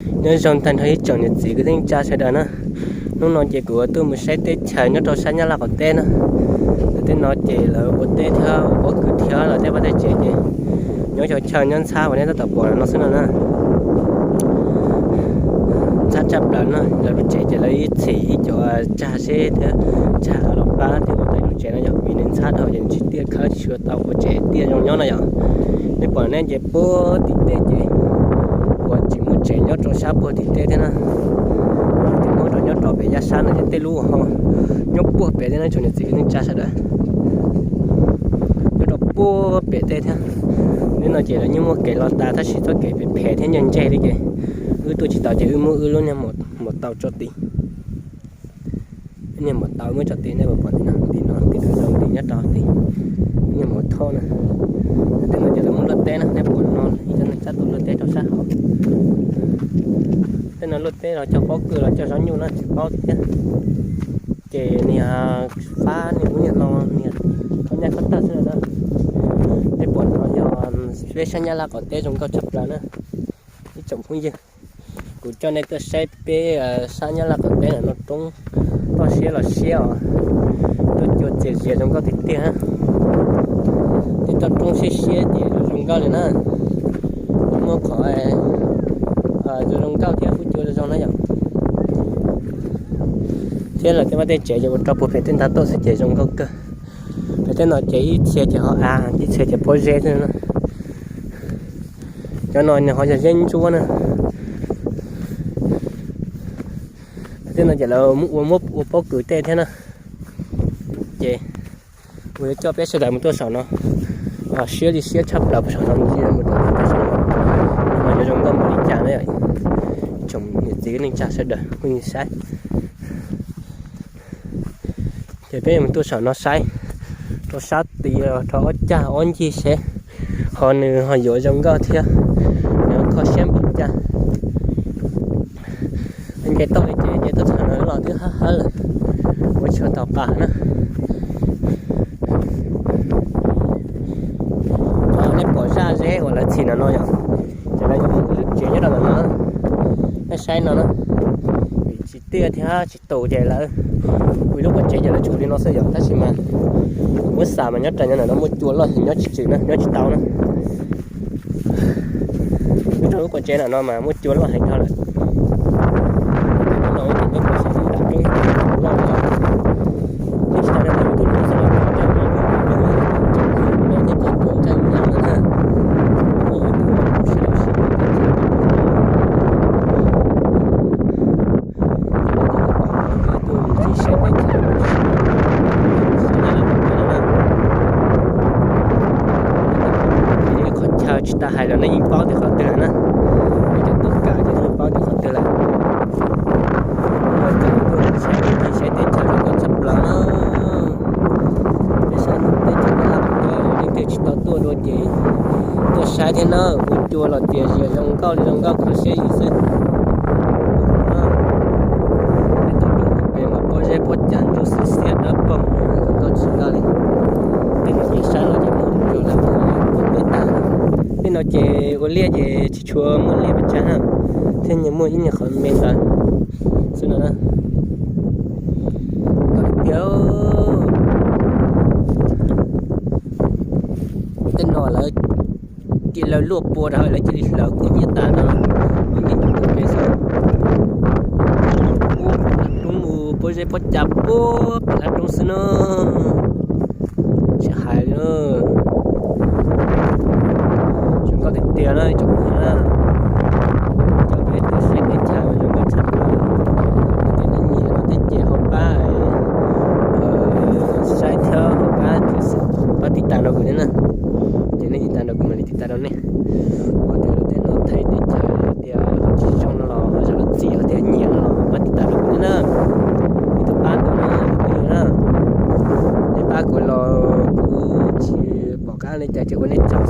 Nyob zoo tag nrho ib tsoom niam txiv kwv tij neej tsa sawv daws na. Hnub no ces kuv tuaj mus saib teb chaws nyob rau sab Nyab Laj qaum teb na. Tej no ces lawv ua teb thiab ua pob kws thiab lawv tej vaj tej tsev ces nyob cov chaw nyob ntxhab uas nej tab tom pom no xwb no na. Ntxhab tshaj plaws no, lawv lub tsev ces lawv ib txhis ib co tsag seb thiab tsag los pab thiab ua tau lub tsev no yog vim nws ntxhab dhau ces nws tsis tiaj khawb tsis tshua tau ua tsev tiaj zoo nyob no yom. Nej pom nej ces puag tim tej ces uas tsis muaj tsev nyob rau sab puag tim tej thiab na. Tsis muaj rau nyob rau pem yaj sab no ces tej lub ho nyob puag pem tej no tsoom niam txiv kwv tij neej tsa sawv daws. Nyob rau puag pem tej thiab. Hnub no ces lawv yeej muaj kev los tas tab sis txoj kev phem phem thiab ncaj ntseg li ces wb tuaj tsis tau ces wb muab wb lub niag maus taus tso tid. Niag maus taus muab tso tid, nej puas pom tim no, tim no, tim no, tim nyob rau tid, niag maus thob na. Tej no ces lawv muab luaj teb na, nej pom no ib co neeg txawj tuaj luaj teb rau sab hauv. Tej no luaj teb los cog pob kws los cog zaub nyuj no tsis paub thiab. Ces niag fab niag ub niag no niag khob nyab khob tawg xwb na. Nej pom no yog peb sab Nyab Laj qaum teb zoo nkauj tshaj plaws na ib tsoom phooj ywg. Kuv coj nej tuaj saib peb sab Nyab Laj qaum teb no roob toj siab los siab os. Tuaj cua txias zias zoo nkauj tiag tiag. Tej toj roob siab siab ces zoo nkauj li na. Muaj qhov zoo zoo nkauj thiab kuj cua zoo zoo na yom. Thiab lawv tej vaj tej tsev ces ua rau puag pem tej ntav toj xwb ces zoo nkauj kawg. Pem tej no ces ib txhia ces ho av, ib txhia ces pob zeb xwb na. Cov no nws ho yog zeb ntsuab na. Tej no ces lawv ua muab ua pob kws tej thiab na. Ces kuv yuav coj peb sawv daws mus tuaj saum no, siab li siab tshaj plaws saum no mus ntsia mus rau tej saum no, yuav zoo nkauj npaum li cas na. Tsoom niam txiv neej tsa sawv daws kuj saib. Ces peb yuav mus tuaj saum no saib rau sab tid rau ob cag ob ncig seb ho nws ho yuav zoo nkauj thiab nws kho siab npaum cas. Nce toj li ces nce toj txog no los twb hab hab lawm, ua tsis tau pa na. Nej pom zaj zeb uas lawv txhim no no yom, ces lawv yuav muab wb lub tsev nyob rau ntawm no, nej saib no na. Vim tsis tiaj thiab tsis tus ces lawv ua ib lub quas tsev ces lawv tsum li no xwb yom, tab sis mas muab xav mas nyob rau nyob ntawm no muaj cua loj heev nyob tsis tswm na, nyob tsis tau na. Nyob rau lub quas tsev ntawm no mas muaj cua loj heev dhau lawm. Qhov chaw tsis tas hais los nej yeej paub tias qhov twg lawm na. Cov tuaj kam ces nej yeej paub tias qhov twg lawm. Saib teb chaws zoo nkauj tshaj plaws na. Peb sab teb chaws Nyab Laj leej twg tsis tau tuaj dua ces tuaj saib thiab na, ua cua los tias zias zoo nkauj li zoo nkauj kho siab yus xwb. Peb tau coob pem mas pob zeb pob cag ntsuab xiab xiab dawb paug zoo nkauj tsis nkauj li. Tej no ces saib los ces mus rau lawv ua teb tas. Tej no ces ua liaj ces tsis tshua muaj liaj pes tsawg na, thiab nyias muaj ib nyuag qhov me ntawd xwb no na. Tiag, tej no lawv cia lawv luaj pua rau lawv cia li hlawv kuj nyiaj tas no, kuj nyiaj tas kuj pes xwb. Ub, hav roob mus pob zeb pob cag puag pem hav roob xwb na. Tsis hais li na. Zoo nkauj tiag tiag na ib tsoom phooj ywg na. Coj peb tuaj saib teb chaws zoo nkauj tshaj plaws. Yog tias nej nyiam no thiab ces ho pab saib thiab ho pab, pab tiv tas rau kuv thiab na. Ces nej tiv tas rau kuv mam li tiv tas rau nej. Ua tias lawv tej no thaij teb chaws tias tsis zoo no los ho zam lub txim, ho tias nyiam no los pab tiv tas rau kuv thiab na. Ib tug pab kuv na, nej pab kuv los kuv tsis pom qab li cas ces ua nej tsaug.